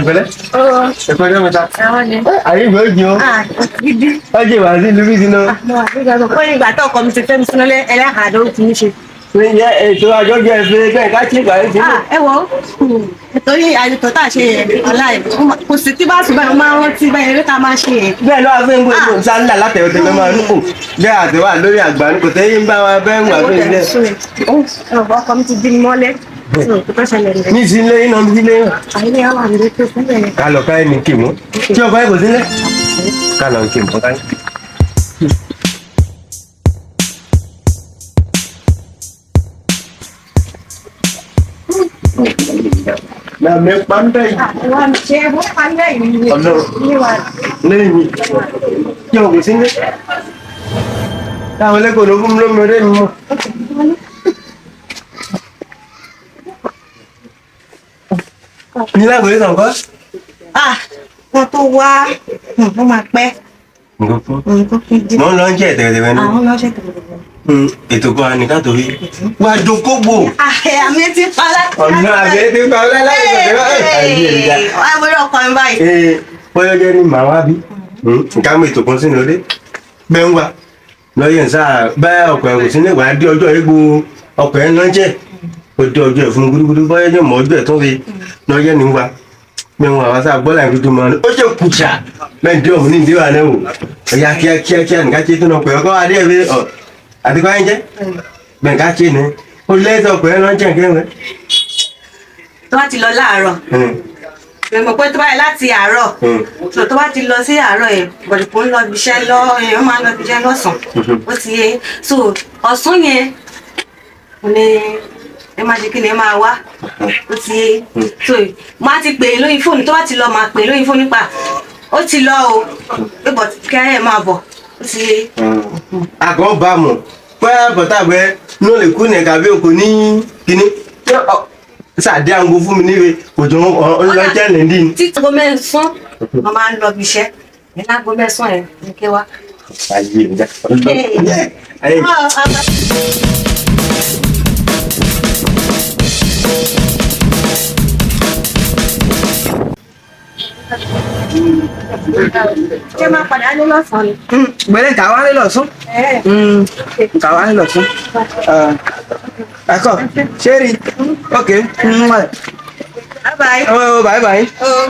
Ẹ̀pẹ̀lẹ́. Ẹ̀pẹ̀lẹ́ mẹ́ta. Ayé ìgbà ó jẹun. Ó jẹ wàá sí ìlú bí sínú. Ó ní ìgbà tó ọkọ mi ti fẹ́ mi sínú ẹlẹ́hàá ló ti ń ṣe. Ètò àjọjọ ẹ̀fẹ̀ bẹ́ẹ̀ ká ṣe ìgbà yẹn sí. Ẹ wọ torí àyètò tá a ṣe yẹn ọ̀la ẹ̀ kò sí tí bá sùn báyìí mo máa ń rántí báyìí eré tá a máa ṣe yẹn. Bẹ́ẹ̀ lọ́wọ́ fẹ́ ń gbé ìlú sáńdà látẹ̀wé tẹ̀lé máa ń kò bẹ́ẹ̀ àtẹ̀wà lórí àgbà ní kò tẹ́yìn bá wa bẹ́ẹ̀ ń wà fún ilé. Ọkọ mi ti dín mi mọ́lẹ̀ tó ṣẹlẹ̀ nìyẹn. Ní ìsínlé iná ní ìsínlé. Àyè àwọn àmì tó sílẹ̀ yẹn. Ká lọ ká ẹni kì mú. Tí ọkọ ẹ kò sílẹ̀. Ká lọ kì mú ká. Nà mí pa ń bẹ̀ yìí. Ìwà mi ṣe wọ́n pa ń bẹ̀ yìí. Ọlọ́run. Lẹ́yìn mi. Tí o kò sílẹ̀. Táwọn ẹlẹ́kọ̀ọ́ ló fún mi lómi ọdẹ mi mọ̀. Ní lágbo yìí sàn kọ́. Wọ́n tó wá wọ́n máa pẹ́. Nǹkan fún. Mo ń lọ ń jẹ́ ẹ̀tẹ̀ẹ̀tẹ̀ ní. Àwọn lọ́ṣẹ̀ tẹ̀lé. Ètò kan ní ká torí. Wà á jókòó. Àmì ti pa láti. Ọ̀nà àmì ti pa láti. Wà á wọlé ọkọ mi báyìí. Ee, bóyá jẹ́ ní màá wá bí. Nǹkan mú ètò kan sínú ilé. Bẹ́ẹ̀ ń wá. Lọ́yẹ̀ ń sáà bẹ́ẹ̀ ọkọ̀ ẹ̀kọ́ sínú ìwà dé ọjọ́ egbò ọkọ̀ ẹ̀ ń lọ́jẹ̀. Ó dé ọjọ́ ẹ̀ fún gúdúgúdú bóyá jẹ́ mọ́ ọjọ́ ẹ̀ tó fi lọ́yẹ̀ ní wa. Bẹ́ẹ̀ ń wá wá sáà gbọ́dọ̀ àìkú mọ́ ó jẹ́ kùtà. Bẹ́ẹ̀ dé ọ̀mù ní ìdíwà náà wò. Ọ̀yà kíákíá kíá nǹkan ṣe tó nà pẹ̀ ọkọ̀ adé ẹ̀ ọ̀ àti kọ́ ẹ̀ ń jẹ́. Bẹ́ẹ̀ nǹkan ṣe ní. Ó lẹ́sọ̀ ọkọ̀ ẹ̀ lọ́jẹ̀ kẹ́wẹ́. Tó bá ti lọ láàárọ̀. Mo pé tó bá yẹ láti àárọ̀. Tó bá ti lọ sí àárọ̀ yẹn, bọ̀dùkú ń lọ ibiṣẹ́ lọ, èèyàn máa ń lọ ibiṣẹ́ lọ́sàn-án. Ó ti yé. So ọ̀sán yẹn ni ẹ máa ṣe kí ni ẹ máa wá. Ó ti yé. So máa ti pè é lórí fóònù tó bá ti lọ máa pè é lórí fóònù nípa ó ti lọ o. Pé bọ̀ kí ẹ máa bọ̀. Ó ti yé. Àgọ́ bá mọ̀ pé bọ̀tàgbẹ́ ní ó lè kú ní ẹ̀ka bí o kò ní kíní sàdé àgbo fún mi níbi òjò ọlọ́jẹ́ nìdí. Títí aago mẹ́sàn-án wọ́n máa ń lọ ibi iṣẹ́ ní aago mẹ́sàn-án yẹn ní kí wá. Ayé mi já. Ayé mi. Ṣé máa padà ní lọ́sàn-án ni? Gbẹ̀rẹ̀ kà wá lé lọ́sùn. Kà wá lé lọ́sùn. D'accord. Chérie. Ok. Bye bye. Oh, bye bye. Oh.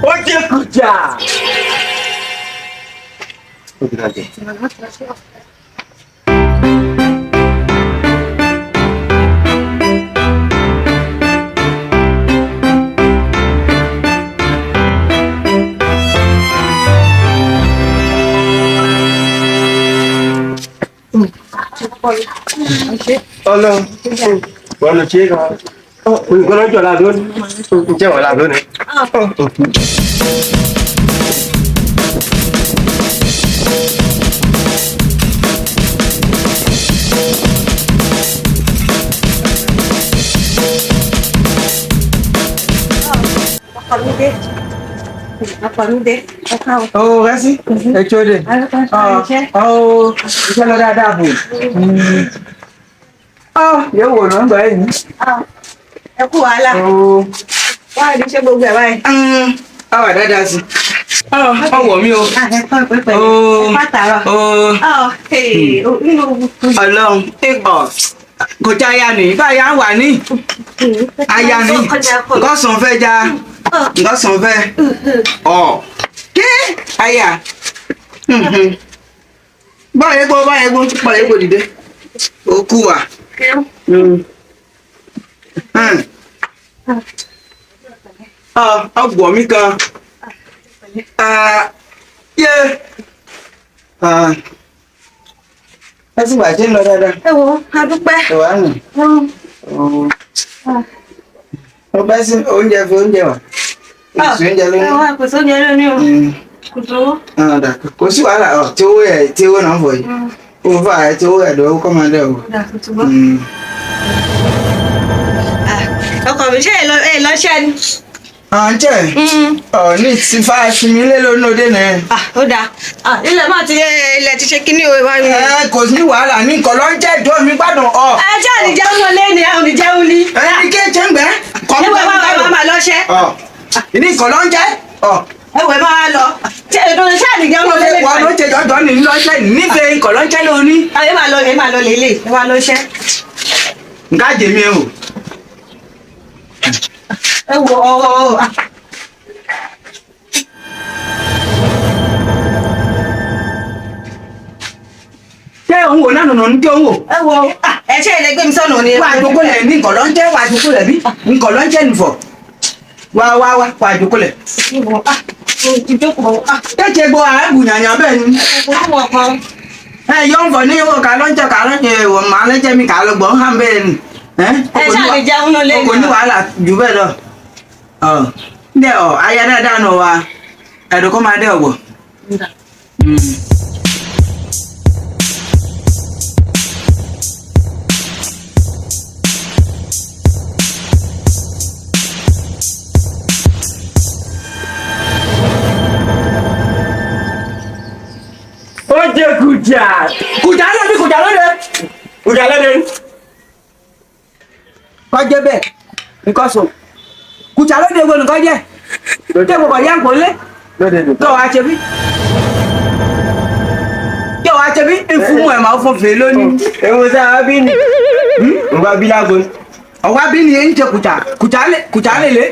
Ó jẹ́ kùjà. Ó ti dájẹ́. Ọlọ́run wọn lọ ṣe é kan nǹkan lọ́jọ́ la lónìí ǹjẹ́ wọ́n la lónìí. Ọkọ mi dé. Ọkọ mi dé. Ẹ káwọ́. Oh, merci. Ẹ tí ó dé. Oh, iṣẹ́ lọ dáadáa bò. Oh, yóò wò ló ń gbọ́ ẹ̀yìn. Ẹ kú wàhálà. Wá ní ṣé gbogbo ẹ̀ báyìí. Ọ wà dáadáa sí. Ọ wọ̀ mí o. Ẹ kọ́ ìpè pẹ̀lú. Ẹ pàtàrọ̀. Ọlọ́run kò já aya nìyí báyà ń wà ní. Aya ní. Nǹkan sàn fẹ́ já. Nǹkan sàn fẹ́. Ọ̀ kí aya. Báyìí gbọ́ báyìí gbọ́ báyìí gbọ́ dìde. Ó kú wa. Ọgbọ̀n mi kan. Ẹ sì wà ṣe ń lọ dáadáa. Ẹ wo, a dúpẹ́. Ẹ wà nù. Mo bẹ́ sí oúnjẹ fún oúnjẹ wà. Kò sí oúnjẹ lónìí. Ẹ wá kò sí oúnjẹ lónìí o. Kò sówó. Kò sí wàhálà ọ̀ tí owó ẹ̀ tí owó náà fọ̀ yìí. Ó fà ẹ̀ tí owó ẹ̀ lọ́wọ́ kọ́ máa dẹ̀ o. Ọkọ mi ṣe é lọ ṣẹ́ ni. À ń jẹ́ ọ̀ ní ti fa sinmi lé lónìí nìyẹn. Ah, ó dáa. Ah, ilẹ̀ máa ti ilẹ̀ ti ṣe kíní o. Ẹ kò sí wàhálà ní nǹkan ló ń jẹ́ ìjọ mi gbádùn ọ. Ẹ jẹ́ àníjẹun lọ lé ní àníjẹun ní. Ẹ ní kí ẹ jẹ́ ń gbẹ́. Kọ́ Ẹ wẹ̀ máa máa lọ ṣẹ́. Ọ ní nǹkan ló ń jẹ́. Ọ Ẹ wẹ̀ máa lọ. Ṣé ètò ṣé àníjẹun lọ lé ní. wọ́n ló ṣe jọjọ ní lọ́jẹ́ nífẹ̀ẹ́ nǹkan ló ń jẹ́ lóní. Ẹ máa lọ ẹ máa lọ lélẹ̀ ẹ máa lọ ṣẹ́. Nǹkan jèmi o. Ẹ wọ ọ ọ. Ṣé òun wò náà nùnú ní kí òun wò? Ẹ wọ ẹ ṣe ilẹ̀ gbé mi sọ́nà ni. Wà á jókòó lẹ̀ ní nǹkan ló ń jẹ́ wà á jókòó lẹ̀ bí nǹkan ló ń jẹ́ nìfọ̀. Wá wá wá wà á jókòó lẹ̀. Ìjókòó. Tẹ́tẹ́ gbọ́ àágùn yànyàn bẹ́ẹ̀ ni. Owó kan. Ẹ yọ ń fọ ní owó ká ló ń jẹ ká ló ń jẹ ìwọ màá lẹ́jẹ̀ mi ká ló gbọ́ hàn bẹ́ẹ̀ ni. Ẹ ṣáà lè jẹun náà lé O kò ní wàhálà jù bẹ́ẹ̀ lọ. Ọ ndẹ ọ aya dáadáa nù wa ẹ̀dùn kọ́ máa dé ọ̀gbọ̀. Ó jẹ kùjà. Kùjà lóde kùjà lóde. Kùjà lóde. Kọjẹ bẹ́ẹ̀ nǹkan sùn. Kùjà lóde wo nǹkan jẹ? Ṣé gbogbo yá ń kò lé? Lóde nìkan. Tó wàá ṣe bí? Tó wàá ṣe bí? Ìfúnmu ẹ̀ máa fún fèé lónìí. Ewu sáà bí ni. Nǹkan bí lágbo. Ọ̀wá bí ni ń jẹ kùjà kùjà lè lé.